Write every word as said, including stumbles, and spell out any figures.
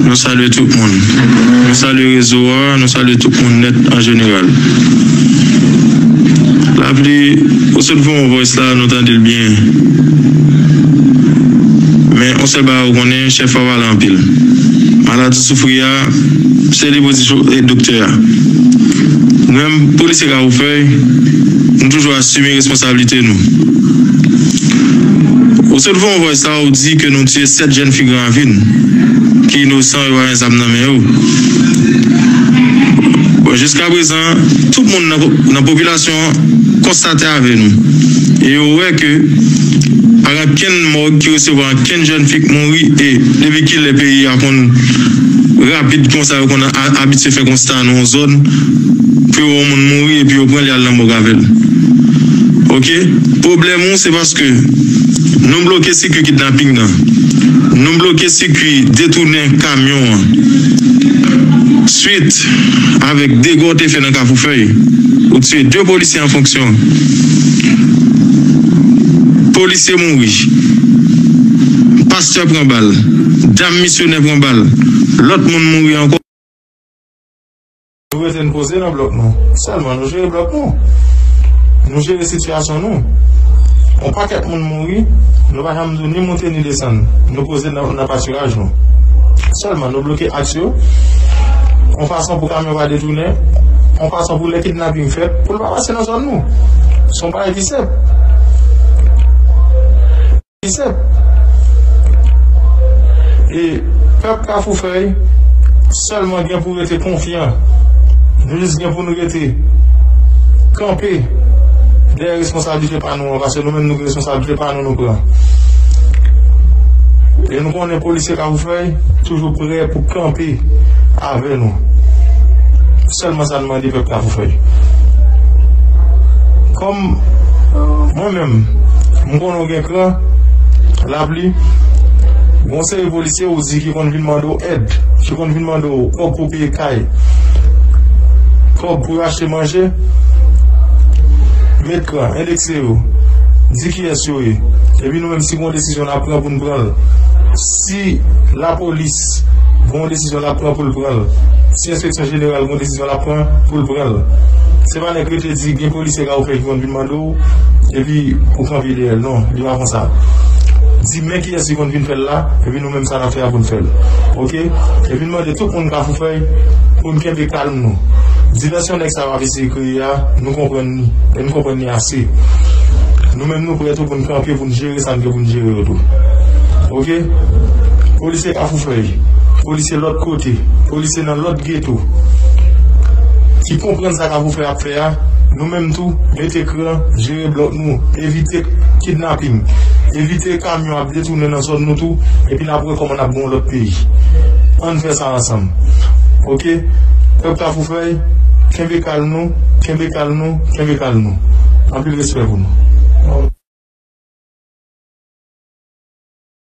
Nou salye tout moun. Nou salye rezo a, nou salye tout moun nèt an jeneral. Lapli, ou sot voye yon voice la, nou tande l byen. Men, yon sèl bagay ou konnen, chèf la pale anpil. Maladi soufri a, se li pou di cho-, e doktè a. Nou menm, polisye Kafoufèy, nou toujou asime responsablite nou. Ou sot voye yon voice la, ou di ke nou tiye sèt jèn fi Gran Ravin ki inosan, yo pa gen zam nan men yo. Bon, jiska prezan, tout moun nan, nan popilasyon an konstate avè nou. E yo wè ke pa gen kenn mòg ki resevwa kenn jèn fi k mouri, e depi kilè peyi a konn rapid konsa, yo konn a-, abitye fè konsta nan yon zòn pou yo wè yon moun mouri epi yo pran l, y al nan mòg avè l. Oke? Pwoblèm ou, se paske nou bloke sikui kidnaping nan. Nou bloke sikui detounen kamyon an. Swit avèk dega w te fè nan Kafoufèy, ou tiye de polisye an fonksyon. Polisye mouri. Pastè pran bal. Dam misyonè pran bal. Lòt moun mouri ankò. Nou rete n poze nan blòk nou. Sèlman nou jere blòk nou. Nou jere sitiyasyon nou. Yon pakèt moun mouri, nou pa janm di w ni monte ni desann. Nou poze nan, nan patiraj nou. Sèlman nou bloke aks yo. Yon fason pou kamyon pa detounen. Yon fason pou lè kidnaping fèt, pou l pa pase nan zòn nou. Se yon bagay ki senp. Li senp. E pèp Kafoufèy sèlman gen pou rete konfyan. Nou jis gen pou nou rete kanpe dèyè responsablite pa nou an, paske nou menm nou gen responsablite pa nou nou pran. E nou konnen polisye Kafoufèy toujou prè pou kanpe avè nou. Sèlman sa n mande pèp Kafoufèy. Kòm mwen menm, m konnen w gen kran, Lapli, gon seri polisye ou di ki konn vin mande w èd, ki konn vin mande w kòb pou peye kay, kòb pou yo achte manje, met kran, endekse yo, di kiyès yo ye. Epi nou menm, si gon desizyon n ap pran pou n pran l. Si lapolis gon desizyon l ap pran pou l pran l. Si enspeksyon jeneral gon desizyon l ap pran pou l pran l. Se pa nèg rete di gen polisye Kafoufèy ki konn vin mande w, epi ou kanpe dèyè l. Non, li pa konsa. Di men kiyès ki konn vin fè l la, epi nou menm sa n ap fè a pou n fè l. Oke? Epi n mande tout moun Kafoufèy pou n kenbe kalm nou. Divèsyon nèg sa yo ap eseye kreye a, nou konprann li. E n konprann li ase. Nou menm nou prè tou pou n kanpe, pou n jere sa n gen pou n jere yo tou. Oke? Polisye Kafoufèy, polisye lòt kote, polisye nan lòt geto ki konprann sa Kafoufèy ap fè a, nou menm tou, mete kran, jere blòk nou, evite kidnaping, evite kamyon ap detounen nan zòn nou tou, epi n ap wè kòman n ap gen yon lòt peyi. Ann fè sa ansanm. Oke? Pèp Kafoufèy, kenbe kalm nou, kenbe kalm nou, kenbe kalm nou. Anpil respè pou nou.